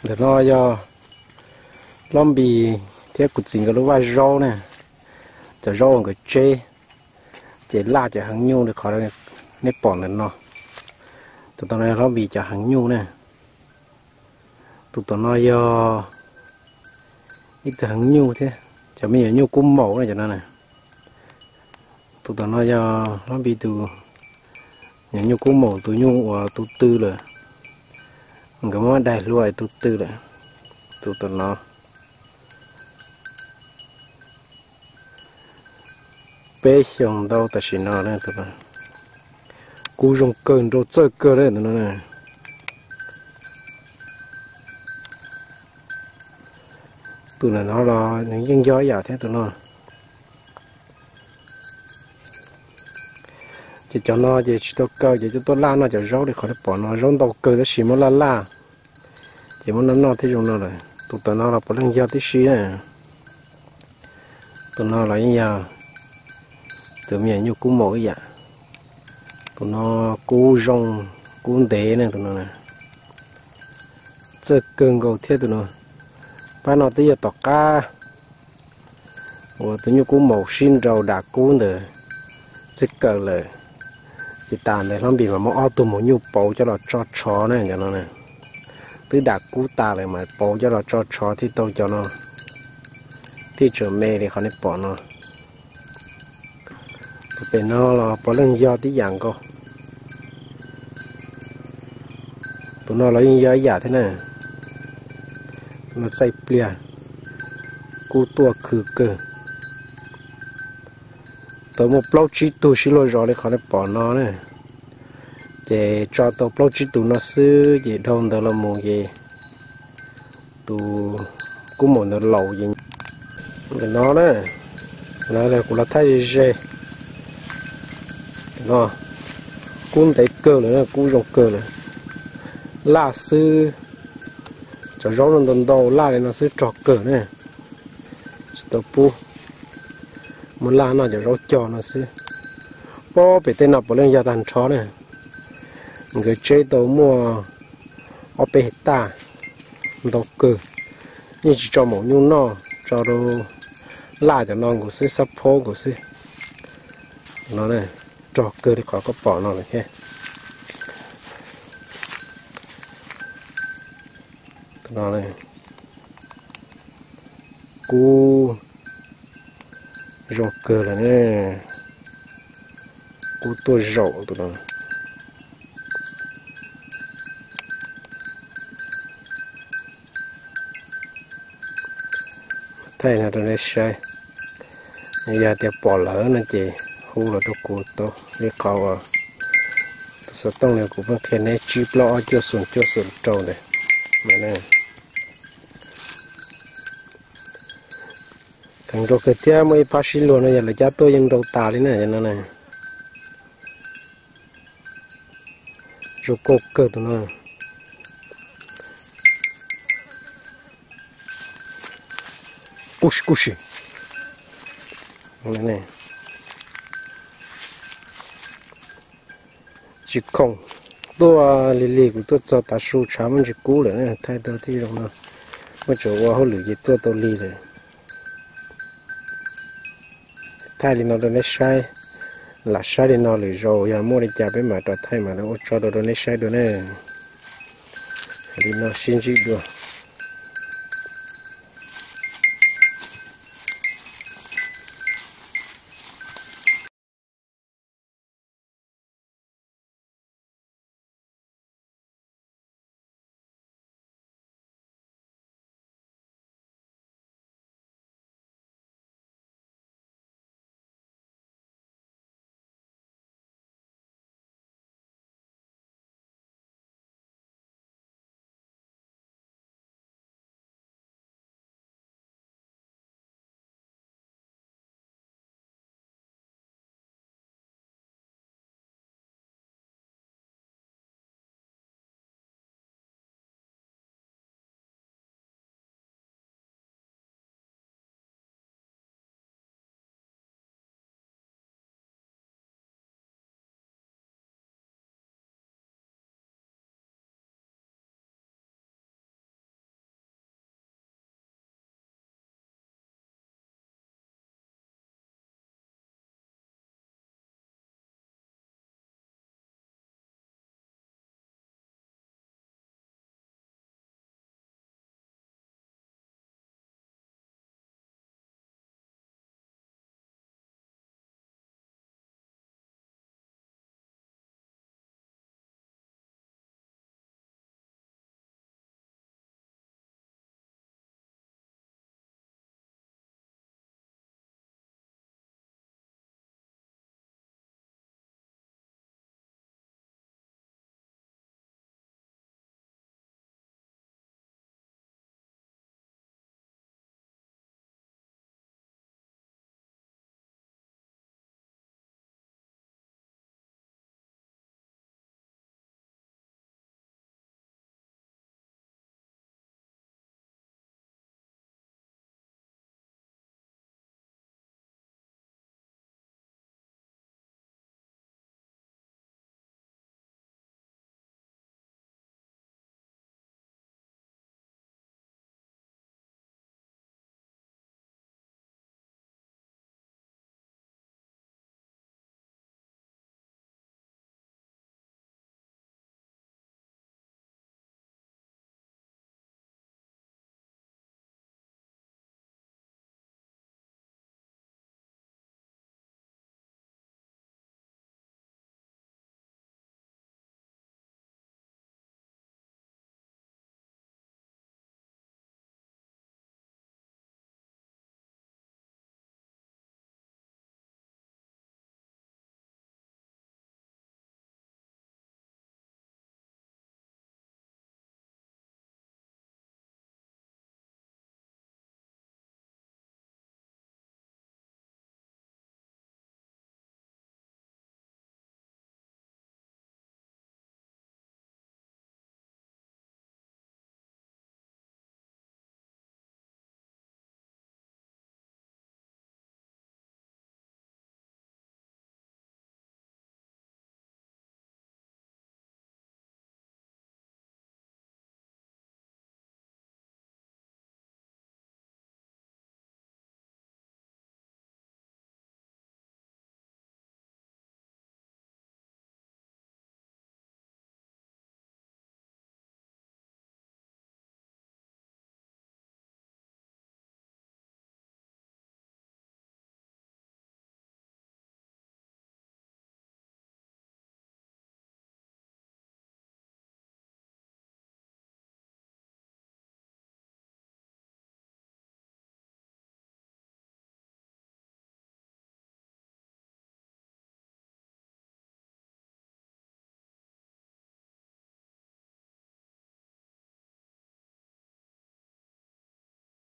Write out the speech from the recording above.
Ntawm no yog Hlob Npis thiab kuv txiv nkawd lub vaj zaub ne, cov zaub uas nkawd tseb, ces laj cov heev nyuj li qhov nej pom ntawm no. Tus tom no yog Hlob Npis cov heev nyuj ne. Tus tom no yog ib tug heev nyuj thiab, cov me nyuam nyuj kub maum na cov no na. Tus tom no yog Hlob Npis tus nyuam nyuj kub maum, tus nyuj uas tu tw lawm, nkawd muab dai hlua tu tw lawm. Tus tom no peb xyoos ntau tam sim no, kub zoo kawg, nrau txawj kawg li tus no. Tus ntawm no los nws yeej yog ib yam thiab tus no. Ces cov no ces tsis tau kaw, ces coj tuaj laj noj cov zaub li qhov nej pom no, zaub ntau kawg tab sis muab laj laj, ces muab noj noj thiaj zoo no lawm. Tus tom no los puav leej yog tib si na. Tus no los yeej yog tus me nyuam nyuj kub maum ib yam. Tus no kub zoo, kub ntev ne tus no. Txawj kawg nkaus thiab tus no. Pab no twb yog tom qab uas tus nyuj kub maum sib nraus dam kub ntawd txij kaw lawm, ces tas ntawd Hlob Npis mas muab ob tug maum nyuj pauv coj los tso tshov na cov no. Twb dam kub tas lawm mas pauv coj los tso tshov thiaj tau cov no, thiaj tseem me li qhov nej pom no. Tus pem no los puav leej yog tib yam nkaus. Tus no los yeej yog ib yam thiab na. Tus no txaij pliag, kub tuaj khw kawg. Tau muaj plaub tsib tug sib luag zos li qhov nej pom no na. Ces tso tau plaub tsib tus no xwb ces dhau ntawd los mus ces tus kub maum ntawd laus ces ntawm no na, kuv los thaij ze ze. No kub ntev kawg lawm, kub zoo kawg lawm. Laj xwb, cov zaub no ntau ntau laj li no xwb rog kawg na. Tsis tau pub, muab laj noj cov zaub cog no xwb. Pob pem tej no puav leej yog tag nrho na. Nkawd tseb tau muaj ob peb hais taj, ntau kawg. Yeej tsis tso maum nyuj noj, tso rau laj cov no nkaus xwb, xab phob nkaus xwb. No rog kawg li qhov koj pom no lawm thiab. Kub zoo kawg lawm ne, kub tuaj zaum tus no. Thaij no rau nej saib, yog tias pom lawm no ces hu los rau kuv tau li qhov uas tus xov tooj li kuv pheej qhia neb tsib plaub ob cuaj xoom cuaj xoom rau ntawd. Kheev nrau kawg thiab muaj ib phab sib luag no yog lawv cab tuaj yeej nrau tas li na no. Zoo nkauj kawg tus no. Kuj si kuj si. Tsis khoom, tuaj lig lig kuv tuaj txog tav su tshav muaj ntsis kub lawm, thaij tau tib zoo no. Muaj tseem ua hauj lwm ces tuaj tau lig lawm. Thaij li no rau neb saib, lam saib li no lwm zaus yog muaj li cas peb mam rov thaij mam li ua tso rau rau neb saib dua na. Li no sib ntsib dua.